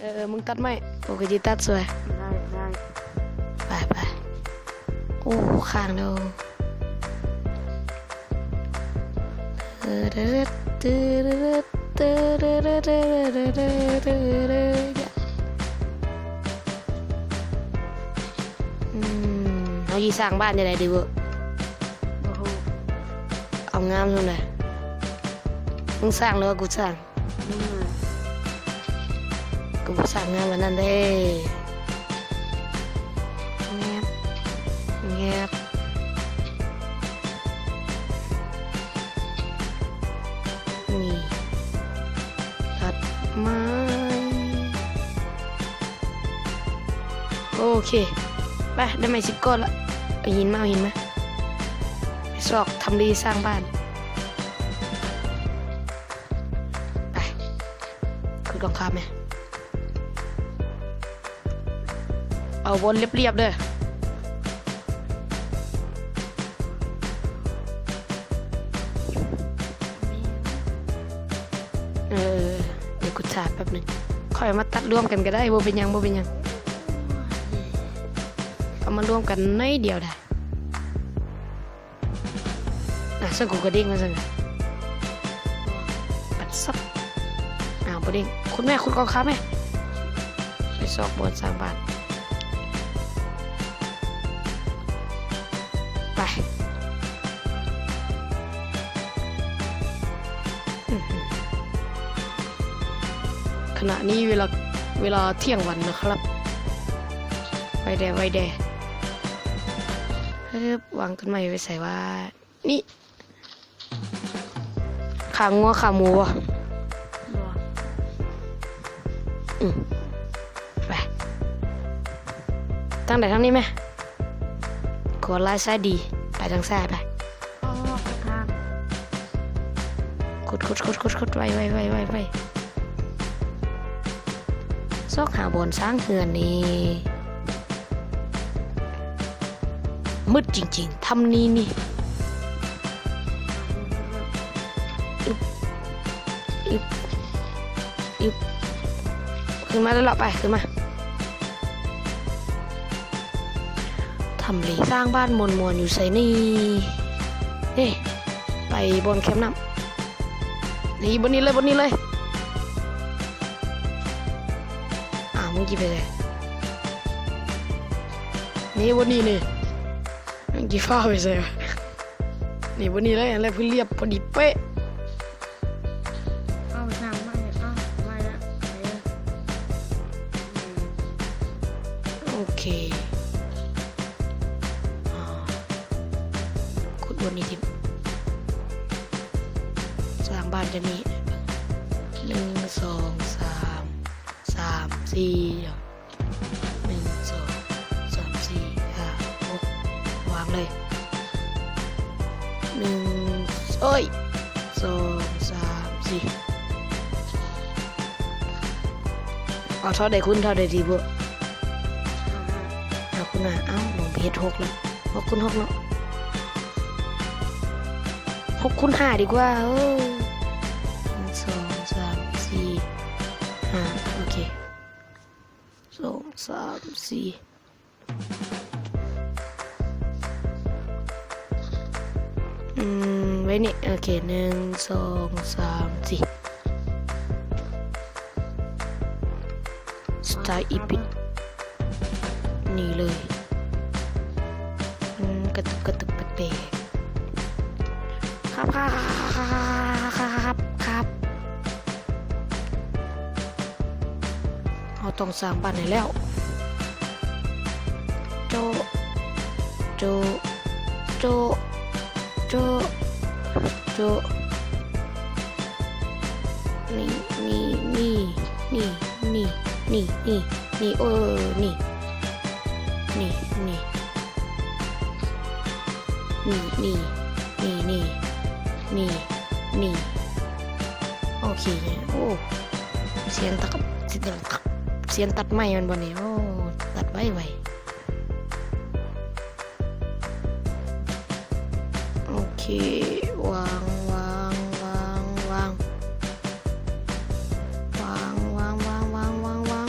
ເອີ ເອີ ມຶງຕັດໄມ້ ໂອ ກະຊິຕັດຊ່ວຍ. ໄດ້ ໄດ້ ໄປ ໄປ. ໂອ້ ຄ້າງແລ້ວ. ອືມ ເຮົາຊິສ້າງບ້ານຈັ່ງໃດດີເວີ? ບໍ່ຮູ້ ເອົາງາມສ່ຳໃດ? ມຶງສ້າງ ຫຼືວ່າກູສ້າງ? ກູບໍ່ສ້າງງາມປານນັ້ນເດ້. ແງບ ແງບ ນີ້ ຕັດໄມ້. ໂອເຄ ໄປ ໄດ້ໄມ້ສິບກ້ອນລະ. ເອົາຫີນມາ ເອົາຫີນມາ ໄປຊອກທຳເລສ້າງບ້ານ. ໄປ ຂຸດກອງຄາມແມ. ເອົາບ່ອນລຽບໆເດີ. ເອີ ດຽວກູຖ້າແປັບໜຶ່ງ. ຂ້ອຍເອົາມາຕັດລວມກັນກະໄດ້ ບໍ່ເປັນຫຍັງ ບໍ່ເປັນຫຍັງ. ເອົາມາລວມກັນໜ້ອຍດຽວໄດ້. ອ່ະ ຊັ້ນກູກະເດ້ງວ່າຊັ້ນ. ປັດຊອບ. ອ້າວ ບໍ່ເດ້ງ. ຂຸດແມ່ ຂຸດກອງຄາມແມ່. ໄປຊອກບ່ອນສ້າງບ້ານ. ໄປ. ຂະນະນີ້ເວລາ ເວລາທ່ຽງວັນນະຄັບ. ໄວແດ່ ໄວແດ່. ຮຶບ ວາງຕົ້ນໄມ້ໄວ້ໃສວະ? ນີ້ ຂາງົວຂາໝູບໍ່? ບໍ່. ອືມ ໄປ ທາງໃດ? ທາງນີ້ແມ? ຂວາລາຍ ຊ້າຍດີ. ໄປທາງຊ້າຍໄປ. ອໍ ຂຸດ ຂຸດ ຂຸດ ຂຸດ ຂຸດ ໄວ ໄວ ໄວ ໄວ ໄວ. ຊອກຫາບ່ອນສ້າງເຮືອນນີ້ ມືດຈິງໆ ຖ້ຳນີ້ນີ້. ອຶບ ອຶບ ອຶບ ຂຶ້ນມາເລີຍລະ ໄປ ຂຶ້ນມາ. ທຳເລສ້າງບ້ານມ່ວນໆ ຢູ່ໃສນີ້? ເດ້ ໄປບ່ອນແຄມນ້ຳ. ນີ້ ບ່ອນນີ້ເລີຍ ບ່ອນນີ້ເລີຍ. ອ້າວ ມຶງຊິໄປໃສ? ນີ້ ບ່ອນນີ້ນີ້. ມຶງຊິຟ້າວໄປໃສວະ? ນີ້ ບ່ອນນີ້ເລີຍ ອັນແລະ ພື້ນລຽບພໍດີເປະ. ເອົາ ສ້າງໃໝ່ ເອົາ ໄວ້ລະ ໄປເລີຍ. ໂອເຄ ຂຸດບ່ອນນີ້ຖິ້ມ. ສ້າງບ້ານຈາກນີ້ ໜຶ່ງ ສອງ ສາມ ສາມ ສີ່ ໜຶ່ງ ສອງ ສາມ ສີ່ ຫ້າ ຫົກ ວາງເລີຍ. ໜຶ່ງ ໂອ້ຍ ສອງ ສາມ ສີ່. ເອົາເທົ່າໃດຄູນເທົ່າໃດດີເວີ? ຫ້າ. ຫ້າຄູນຫ້າ. ເອົ້າ ລົງໄປເຮັດຫົກລະ. ຫົກຄູນຫົກເນາະ. ຫົກຄູນຫ້າດີກວ່າ. ເອີ ໜຶ່ງ ສອງ ສາມ ສີ່ ຫ້າ. ໂອເຄ ສອງ ສາມ ສີ່. ອືມ ໄວ້ນີ້. ໂອເຄ ໜຶ່ງ ສອງ ສາມ ສີ່. ສະໄຕລ໌ອີພິດ ນີ້ເລີຍ. ອືມ ກະຕຸກກະຕຸກແປກໆ. ຄັບ ຄັບ ຄັບ. ເຮົາຕ້ອງສ້າງບ້ານໃຫ້ແລ້ວ. ໂຈະ ໂຈະ ໂຈະ ໂຈະ ໂຈະ. ນີ້ ນີ້ ນີ້ ນີ້ ນີ້ ເອີ ນີ້ ນີ້ ນີ້ ນີ້ ນີ້ ນີ້. ໂອເຄ. ໂອ້ ສຽງຕັດ ສຽງຕັດໄມ້ແມ່ນບໍ່ນີ້? ໂອ້ ຕັດໄວໆ. ໂອເຄ ວາງ ວາງ ວາງ ວາງ ວາງ ວາງ ວາງ ວາງ ວາງ ວາງ.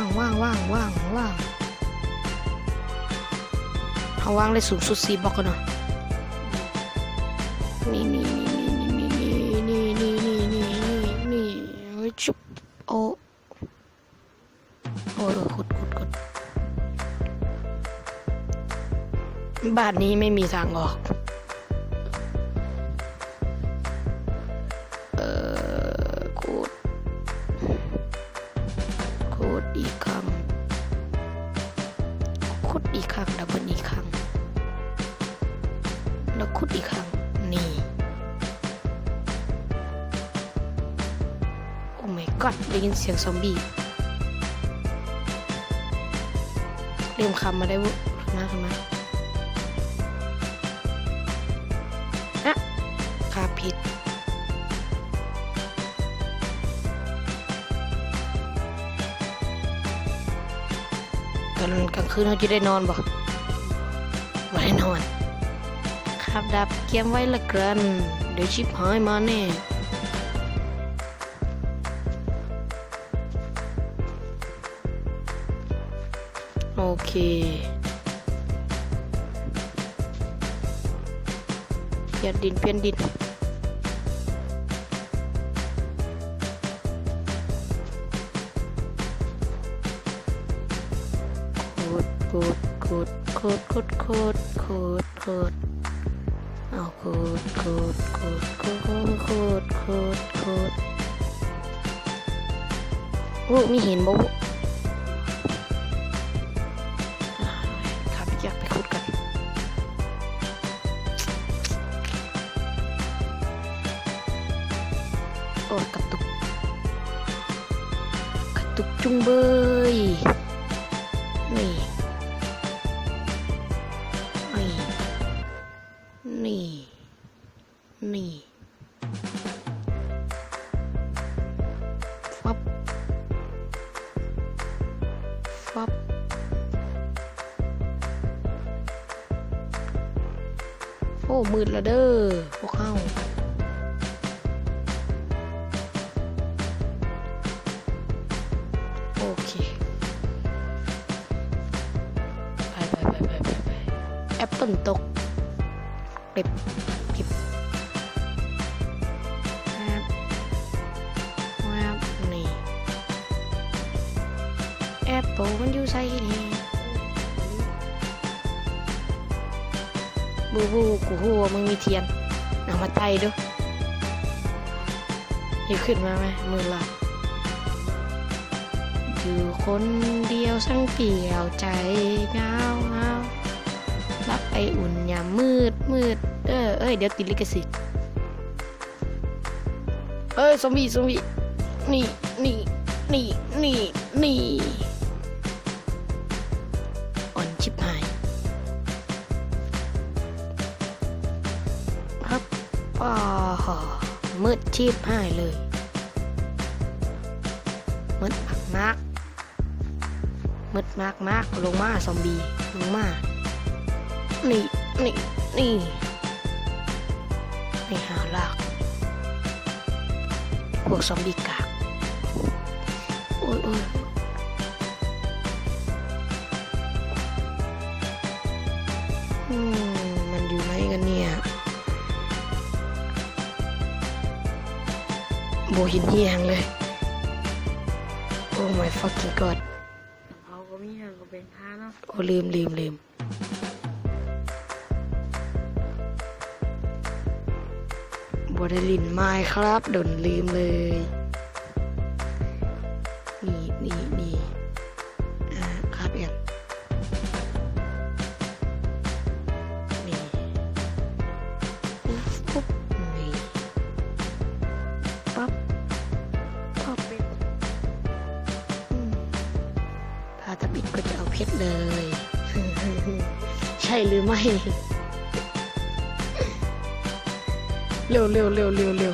າງ ວາງ ວາງ ວາງ ວາງ ເຮົາວາງໄດ້ສູງສຸດສີ່ບລັອກກ່ອນເນາະ. ນີ້ ນີ້ ນີ້ ນີ້ ນີ້ ນີ້ ນີ້ ນີ້ ນີ້ ນີ້ ໂອ້ ໂອ້ຍ ໂອ້ຍ ຂຸດ ຂຸດ ຂຸດ ບ້ານນີ້ໄມ່ມີທາງອອກ. ເອີ ຂຸດ ຂຸດອີກຄັ້ງ ຂຸດອີກຄັ້ງ ດັບເບິນອີກຄັ້ງ ແລ້ວຂຸດອີກຄັ້ງ ນີ້. ໂອ້ my god ໄດ້ຍິນສຽງຊອມບີ້ ເລີ່ມຄ່ຳມາແລ້ວ. ຂຶ້ນມາ ຂຶ້ນມາ ອະ ຄາບຜິດ. ຕອນກາງຄືນເຮົາຈະໄດ້ນອນບໍ່? ບໍ່ໄດ້ນອນ. ຄາບດັບ ກຽມໄວ້ລະກັນ ດຽວຊິບຫາຍມາແນ່. ໂອເຄ ປ່ຽນດິນ ປ່ຽນດິນ. ຂຸດ ຂຸດ ຂຸດ ຂຸດ ຂຸດ ຂຸດ ຂຸດ ຂຸດ ເອົາ ຂຸດ ຂຸດ ຂຸດ ຂຸດ ຂຸດ ຂຸດ ຂຸດ. ໂອ້ ມີຫີນບໍ່? ຂ້າພະເຈົ້າໄປຂຸດກ່ອນ. ໂອ້ ກະຕຸກ ກະຕຸກຈຸງເບີຍ. ນີ້ ນີ້ ນີ້ ນີ້ ຟັບ ຟັບ. ໂອ້ ມືດລະເດີພວກເຮົາ. ໂອເຄ ໄປ ໄປ ໄປ ໄປ ໄປ ແອັບເປິ້ນຕົກ. ເກັບ ເກັບ ແອັບ ແອັບ ນີ້ ແອັບໂປມັນຢູ່ໃສນີ້? ບູບູ ກູຮູ້ວ່າມຶງມີທຽນ ເອົາມາໄຕ່ດູ. ຢູ່ຂຶ້ນມາແມ ມືລະ ຢູ່ຄົນດຽວຊ່າງປ່ຽວໃຈເຫງົາ ເຫງົາ ຫຼັບໄອອຸ່ນຍາມມືດ ມືດ ເອີ ເອີຍ ດຽວຕິດລິຂະສິດ. ເອີຍ ຊອມບີ້ ຊອມບີ້ ນີ້ ນີ້ ນີ້ ນີ້ ນີ້ ອ່ອນຊິບຫາຍ. ຄັບ ອໍ ມືດຊິບຫາຍເລີຍ ມືດມາກໆ ມືດມາກໆ. ລົງມາ ຊອມບີ້ ລົງມາ ນີ້ ນີ້ ນີ້ ໄປຫາລາກ ພວກຊອມບີ້ກາກ. ໂອ້ຍ ໂອ້ຍ ອືມ ມັນຢູ່ໃນກັນເນ່ຍ ບໍ່ເຫັນອີ່ຫຍັງເລີຍ. Oh my fucking god. ເຮົາກໍມີຫຍັງກໍເປັນພາເນາະ. ໂອ້ ລືມ ລືມ ລືມ ບໍ່ໄດ້ຫຼິ້ນ Minecraft ດົນ ລືມເລີຍ. ນີ້ ນີ້ ນີ້ ອ່າ ຄາບຫຍັງ? ນີ້ ປຸບ ປຸບ ນີ້ ປັບ ປັບ ອືມ ຖ້າທຳອິດກໍຈະເອົາເພັດເລີຍ ໃຊ່ຫຼືໄມ່? ເລັວ ເລັວ ເລັວ ເລັວ ເລັວ.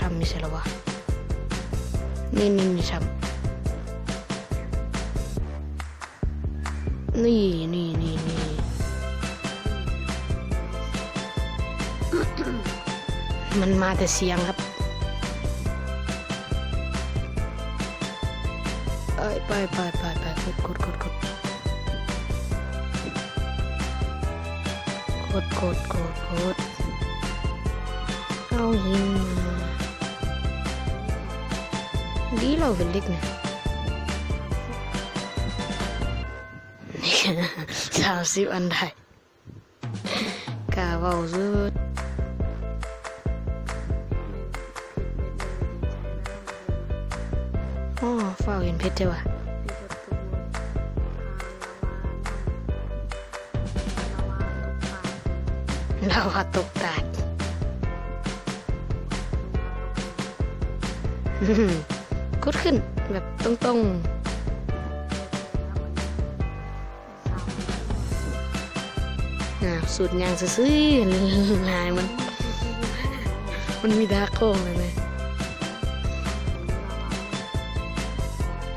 ດຳຢູ່ໃສລະວະ? ນີ້ ນີ້ ນີ້ຊ້ຳ. ນີ້ ນີ້ ນີ້ ນີ້ ມັນມາແຕ່ສຽງຄັບ. ເອີຍ ໄປ ໄປ ໄປ ໄປ ຂຸດ ຂຸດ ຂຸດ ຂຸດ ຂຸດ ຂຸດ ຂຸດ ຂຸດ ເອົາຫີນມາ. ດີແລ້ວເປັນເຫຼັກນະ. ສາມສິບອັນໄດ້. ກ້າເວົ້າສຸດ. ໂອ້ ຟ້າວເຫັນເພັດແທ້ວ່າ. ລາວາຕົກຕາຍ. ຂຸດຂຶ້ນແບບຕົງໆ. ອ່າ ສູດຍ່າງຊື່ໆ ລາຍມັນ ມັນມີດາກໂຄ້ງແລ້ວນະ.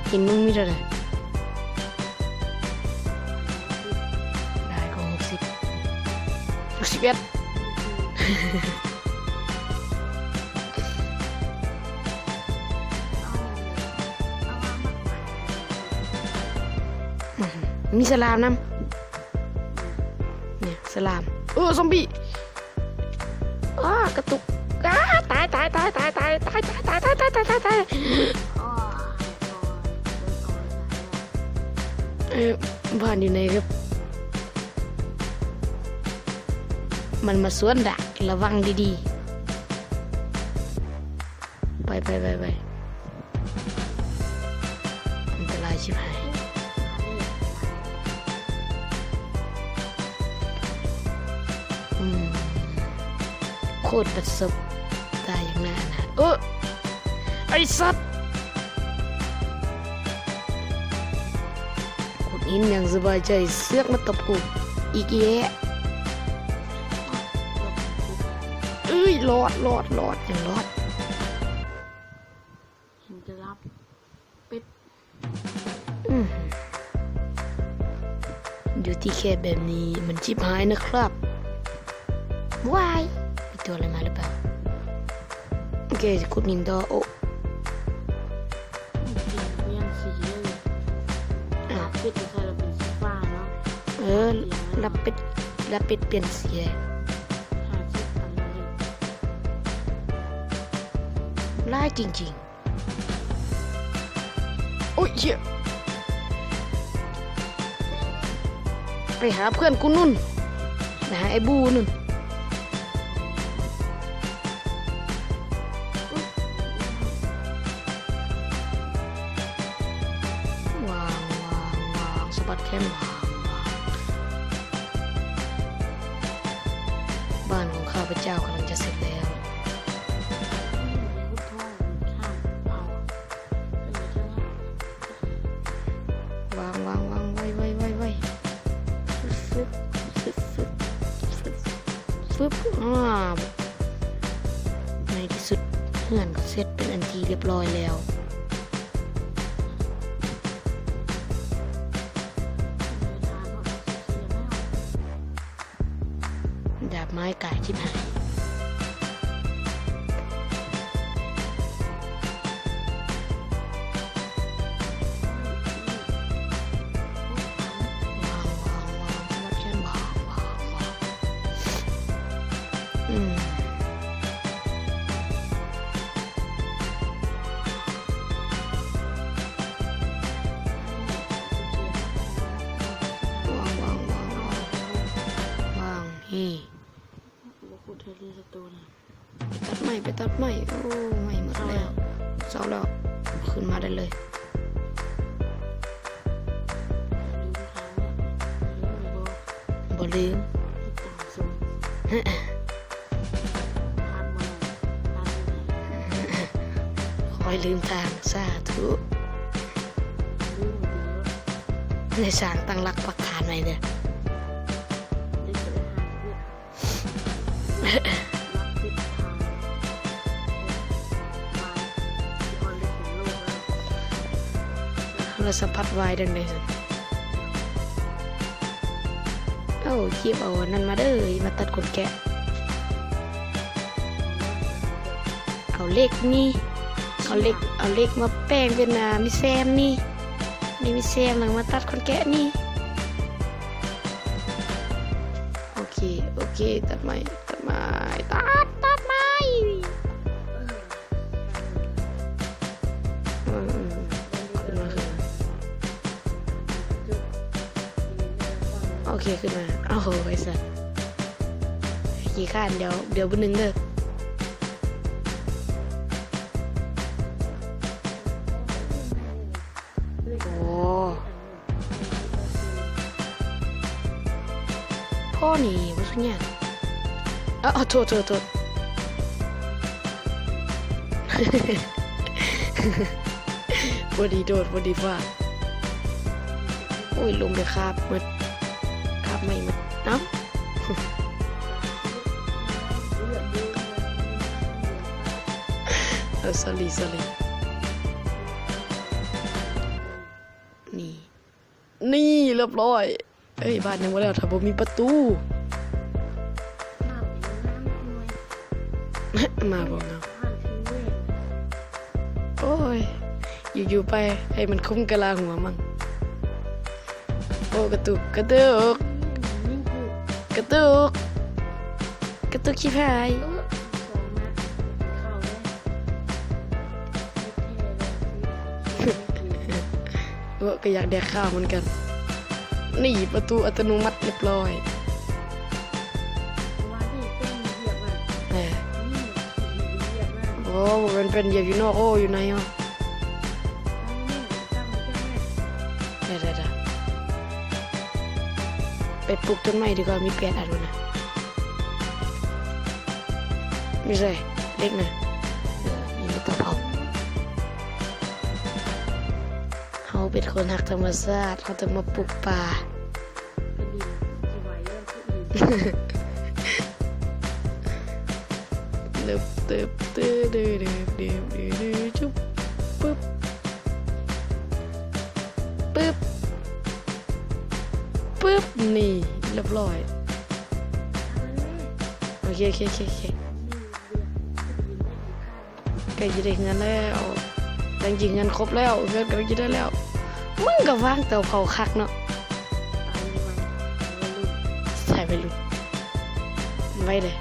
ຫີນມຶງມີເທົ່າໃດ? ໄດ້ກໍຫົກສິບ ຫົກສິບເອັດ. ອືມ ມີສະຫຼາມນຳ. ນີ້ສະຫຼາມ. ເອີ ຊອມບີ້. ອ້າ ກະຕຸກ. ອ້າ ຕາຍ ຕາຍ ຕາຍ. ເອີ ບ້ານຢູ່ໃນ ມັນມາສວນດາກ ລະວັງດີໆ. ໄປ ໄປ ໄປ ໄປ. ອັນຕະລາຍຊິບຫາຍ. ອືມ ໂຄດປະສົບຕາຍຢ່າງໜ້າອະນາດ. ເອີ ໄອ້ສັດ ຂຸດຫີນຢ່າງສະບາຍໃຈ ເສືອກມາຕົບກູອີກແລ້ວ. ອື ເຮີ້ຍ ລອດ ລອດ ລອດ ຍັງລອດ. ເຫັນແຕ່ລັບເປັດ. ອືມ ຢູ່ທີ່ແຄບແບບນີ້ມັນຊິບຫາຍນະຄັບ. ວ້າຍ ມີຕົວອະໄລມາຫຼືເປົ່າ? ໂອເຄ ຂຸດຫີນຕໍ່. ໂອ້ ປ່ຽນສີເລີຍ. ອ້າວ ປິດໃສ່ແລ້ວເປັນສີຟ້າເນາະ. ເອີ ລັບເປັດ ລັບເປັດປ່ຽນສີ. ຫ້າສິບ ອັນນັ້ນເລີຍ ຫຼາຍຈິງໆ. ໂອ້ຍ ເຮີ້ຍ ໄປຫາເພື່ອນກູນຸ່ນ ໄປຫາໄອ້ບູນຸ່ນ. ວາງ ວາງ ວາງ ສະບັດແຂນ ວາງ ວາງ. ບ້ານຂອງຂ້າພະເຈົ້າກຳລັງຈະເສັດແລ້ວ. ວາງ ວາງ ວາງ ໄວ ໄວ ໄວ ໄວ. ຟຶບ ຟຶບ ຟຶບ ຟຶບ ຟຶບ ອາ ໃນທີ່ສຸດເຮືອນກໍເສັດເປັນອັນທີ່ລຽບຮ້ອຍແລ້ວ. ດາບໄມ້ກາຍຊິບຫາຍ. ວາງ ວາງ ວາງ ສະບັດແຂນ ວາງ ວາງ ວາງ. ອືມ ວາງ ວາງ ວາງ ວາງ ວາງ ເຮີ້. ບໍ່ຂຸດເທື່ອເລີຍສັກໂຕນະ. ໄປຕັດໄມ້ ໄປຕັດໄມ້. ໂອ້ ໄມ້ໝົດແລ້ວ. ເຊົາແລ້ວ ຂຶ້ນມາໄດ້ເລີຍ. ບໍ່ລືມ. ຂ້ອຍລືມທາງ ສາທຸ. ໃຫ້ສ້າງຕັ້ງຫຼັກປັກຖານໄວ້ເດີ້. ເຮົາລະສະພັດວາຍຈັ່ງໃດຊັ້ນ? ເອົາ ເກັບເອົາອັນນັ້ນມາເດີ້ ມາຕັດຂົນແກະ. ເອົາເຫຼັກນີ້ ເອົາເຫຼັກ ເອົາເຫຼັກມາແປງເປັນ ອ່າ ມີດແຊມນີ້ ນີ້ມີດແຊມ ແລ້ວມາຕັດຂົນແກະນີ້. ໂອເຄ ໂອເຄ ຕັດໄມ້ ຕັດໄມ້ ຕັດ ຕັດໄມ້. ເອີ ເອີ ເອີ ຂຶ້ນມາ ຂຶ້ນມາ. ໂອເຄ ຂຶ້ນມາ. ເອົາ ໂຫ ໄອ້ສັດ ຂີ້ຄ້ານ. ດຽວ ດຽວບຶດໜຶ່ງເດີ້. ໂອ້ ພໍນີ້ບໍ່ສຸຍາກ. ເອົາ ໂທດ ໂທດ ໂທດ. ພໍດີໂດດ ພໍດີຟາດ. ໂອ້ຍ ລົງໄປຄາບໝົດ ຄາບໄມ້ໝົດ. ເອົ້າ ເອີ sorry sorry. ນີ້ ນີ້ ລຽບຮ້ອຍ. ເອີຍ ບ້ານຍັງບໍ່ແລ້ວ ຖ້າບໍ່ມີປະຕູ. ມາບໍ່ເນາະ. ໂອ້ຍ ຢູ່ໆໄປ ໃຫ້ມັນຄຸ້ມກະລາຫົວມັນ. ໂອ້ ກະຕຸກ ກະຕຸກ ກະຕຸກ ກະຕຸກຊິບຫາຍ. ເອີ ກະຢາກແດກຂ້າວເໝືອນກັນ. ນີ້ ປະຕູອັດຕະໂນມັດລຽບຮ້ອຍ. ເອີ ໂອ້ ບໍ່ແມ່ນເປັນຢຽບຢູ່ນອກ ໂອ້ ຢູ່ໃນ. ໄດ້ ໄດ້ ໄດ້. ໄປປູກຕົ້ນໄມ້ດີກວ່າ ມີແປດອັນພຸ້ນນະ. ຢູ່ໃສເຫຼັກນະ? ເອີ ມີແຕ່ເຕົາເຜົາ. ເຮົາເປັນຄົນຮັກທຳມະຊາດ ເຮົາຕ້ອງມາປູກປ່າ. ເປັນດິນທີ່ໄວເລື່ອງຜູ້ອື່ນ. ຕຶບ ຕຶບ ຕຶບ ຕຶບ ປຶບ ປຶບ ປຶບ ນີ້ ລຽບຮ້ອຍ. ໂອເຄ ໂອເຄ ໂອເຄ ໂອເຄ. ໃກ້ຈະໄດ້ເຮືອນແລ້ວ, ຫຼັງຈາກເຮືອນຄົບແລ້ວ, ເຮືອນກຳລັງຈະໄດ້ແລ້ວ. ມຶງກໍວາງເຕົາເຜົາຄັກເນາະ. ສາຍໄວລຸ້ນ ໄວເດ້.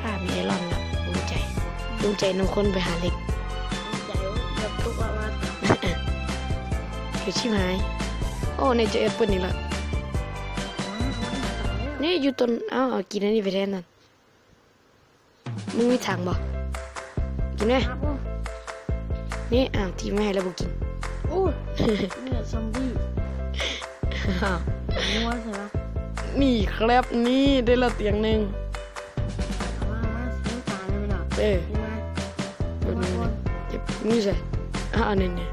ຖ້າມີໄອລອນລະ ພູມໃຈ, ພູມໃຈນຳຄົນໄປຫາເຫຼັກ. ຄືຊິບຫາຍ. ໂອ້ ໃນເຈແອັບເປິ້ນອີກລະ. ນີ້ຢູ່ຕົ້ນ, ເອົາ ເອົາກິນອັນນີ້ໄປແທນນັ້ນ. ມຶງມີຖັງບໍ່? ກິນແດ່. ນີ້ ອ້າວ ຖິ້ມໄວ້ໃຫ້ແລ້ວບໍ່ກິນ. ໂອ້ຍ ເນື້ອຊອມບີ້. ງົວໃສ່ວະ. ນີ້ ແຄຣັບນີ້ ໄດ້ລະຕຽງໜຶ່ງ. ເອີ ເກັບ ນີ້ໃສ່. ອາ ອັນນີ້ ນີ້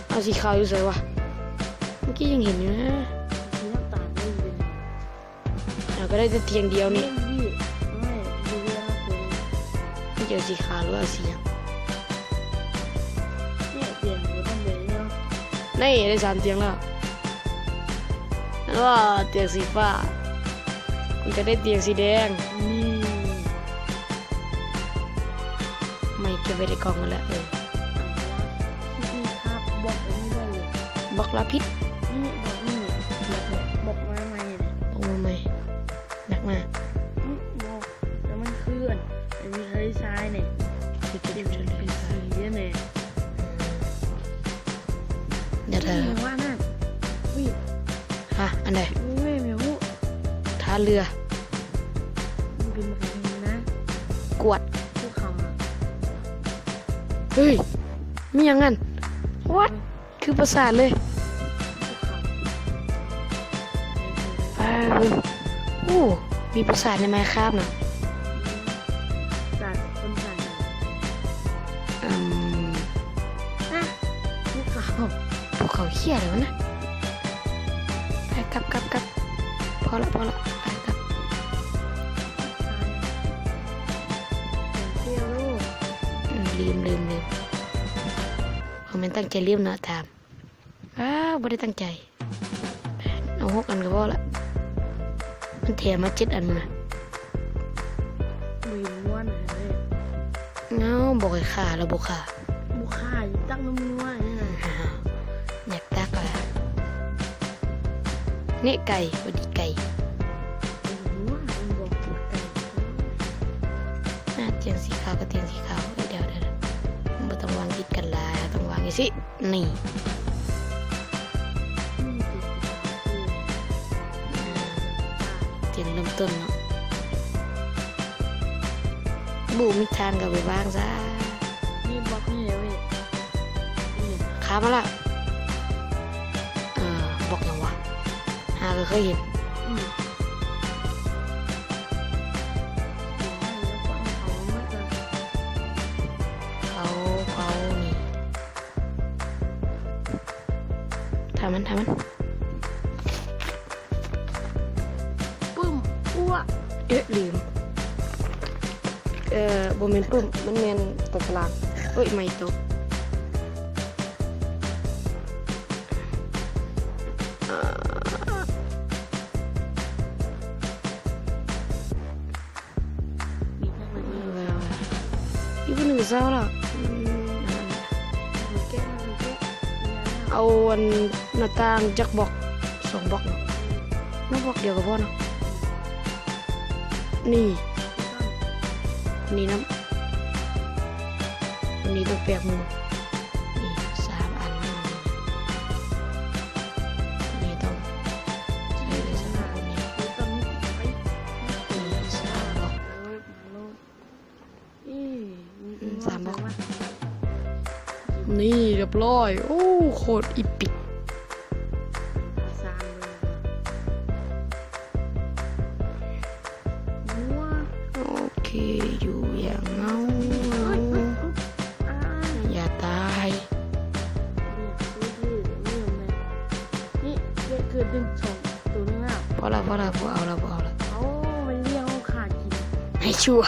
ເອົາ ສີຂາວຢູ່ໃສວະ? ເມື່ອກີ້ຍັງເຫັນຢູ່ນະ. ເຮົາກໍໄດ້ແຕ່ຕຽງດຽວນີ້. ມັນຈະເອົາສີຂາວ ຫຼືວ່າເອົາສີຫຍັງ? ນີ້ ໄດ້ສາມຕຽງແລ້ວ. ແລ້ວກໍຕຽງສີຟ້າ. ກູຈະໄດ້ຕຽງສີແດງ. ນີ້ ໄມ້ເກັບໄວ້ໃນກ່ອງໝົດແລ້ວ. ເອີ ບລັອກລາພິດ. ນີ້ ບລັອກນີ້ ບລັອກ ບລັອກໄມ້ໃໝ່ ບລັອກໄມ້ໃໝ່. ໜັກມາກ. ອື ບໍ່ ແຕ່ມັນຄືອັນ ອັນມີທະເລຊາຍນີ້ ເປັນ ເປັນສີນີ້. ອືມ ດຽວ ດຽວ ວ່ານັ້ນ. ຫະ ອັນໃດ? ເອີຍ ແມ່ນຫຍັງ? ທ່າເຮືອ. ມັນເປັນແບບນີ້ນະ. ກວດ. ພູເຂົາ. ເຮີ້ຍ ມີຫຍັງຫັ້ນ? What? ຄືປາສາດເລີຍ. ເອີ ໂອ້ ມີປາສາດໃນໄມຄຣາບນະ. ປາສາດຄົນສາດ ອືມ ຮະ ພູເຂົາ ພູເຂົາເຂຍແລ້ວນະ. ໄປ ກັບ ກັບ ກັບ. ພໍລະ ພໍລະ ໄປ ກັບ. ອືມ ລືມ ລືມ ລືມ. ບໍ່ແມ່ນຕັ້ງໃຈລືມເນາະ ຖາມ. ອ້າວ ບໍ່ໄດ້ຕັ້ງໃຈ. ເອົາຫົກອັນກໍພໍລະ. ມັນແຖມມາເຈັດອັນນະ. ບໍ່ເຫັນງົວນະ. ເອົາ ບອກໃຫ້ຂ້າ ແລ້ວບໍ່ຂ້າ. ບໍ່ຂ້າ ຢາກຕັກນ້ຳງົວນີ້ນະ. ຢາກຕັກລະ. ນີ້ໄກ່ ຫວັດດີໄກ່. ອາ ຕຽງສີຂາວກໍຕຽງສີຂາວ. ດຽວ ດຽວ ດຽວ ບໍ່ຕ້ອງວາງຕິດກັນຫຼາຍ ເຮົາຕ້ອງວາງຈັ່ງຊີ້. ນີ້ ອືມ ຕຽງເລີ່ມຕົ້ນເນາະ. ບໍ່ມີທາງກໍໄປວາງຊະ. ນີ້ບລັອກນີ້ເລີຍເວີຍ. ນີ້ ຂ້າມມາລະ. ເອີ ບລັອກຫຍັງວະ? ຫາກໍເຄີຍເຫັນ. ອືມ ເຜົາ ເຜົານີ້. ຖ້າມັນ ຖ້າມັນ ປຶ້ມ ອ້ວ ເອີ ລືມ. ເອີ ບໍ່ແມ່ນປຶ້ມ ມັນແມ່ນຕົວກະລາງ. ໂອ້ຍ ໄມ້ຕົກ. ອີກຜູ້ໜຶ່ງເຊົາລະ. ເອົາອັນໜ້າຕ່າງຈັກບລັອກ? ສອງບລັອກເນາະ. ເນາະ ບລັອກດຽວກໍພໍເນາະ. ນີ້ ນີ້ນຳ. ອັນນີ້ຕ້ອງແປກໝູ່. ນີ້ສາມອັນ. ນີ້ຕ້ອງໃສ່ໄດ້ສາມອັນນີ້. ນີ້ສາມບລັອກ. ອືມ ສາມບລັອກ. ນີ້ ລຽບຮ້ອຍ. ໂອ້ ໂຄດອີປິກ. ໂອເຄ ຢູ່ຢ່າງເງົາ. ຢ່າຕາຍ. ນີ້ ເກີດ ເກີດໜຶ່ງ ສອງ ໂຕໜຶ່ງແລ້ວ. ພໍລະ ພໍລະ ບໍ່ເອົາລະ ບໍ່ເອົາລະ. ເອົາ ມັນລ້ຽງຂາກິນ ໃຫ້ຊົ່ວ.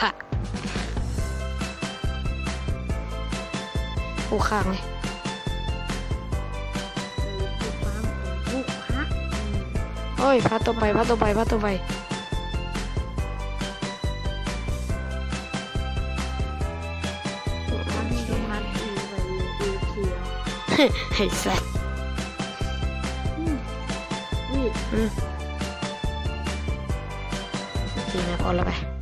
ໂອ້ ຄ້າງເລີຍ. ເອີ ປູກຜັກ ປູກຜັກ. ໂອ້ຍ ພາດຕໍ່ໄປ ພາດຕໍ່ໄປ ພາດຕໍ່ໄປ. ໄອ້ສັດ. ອືມ ນີ້ ອືມ ໂອເຄນະ ພໍລະໄປ.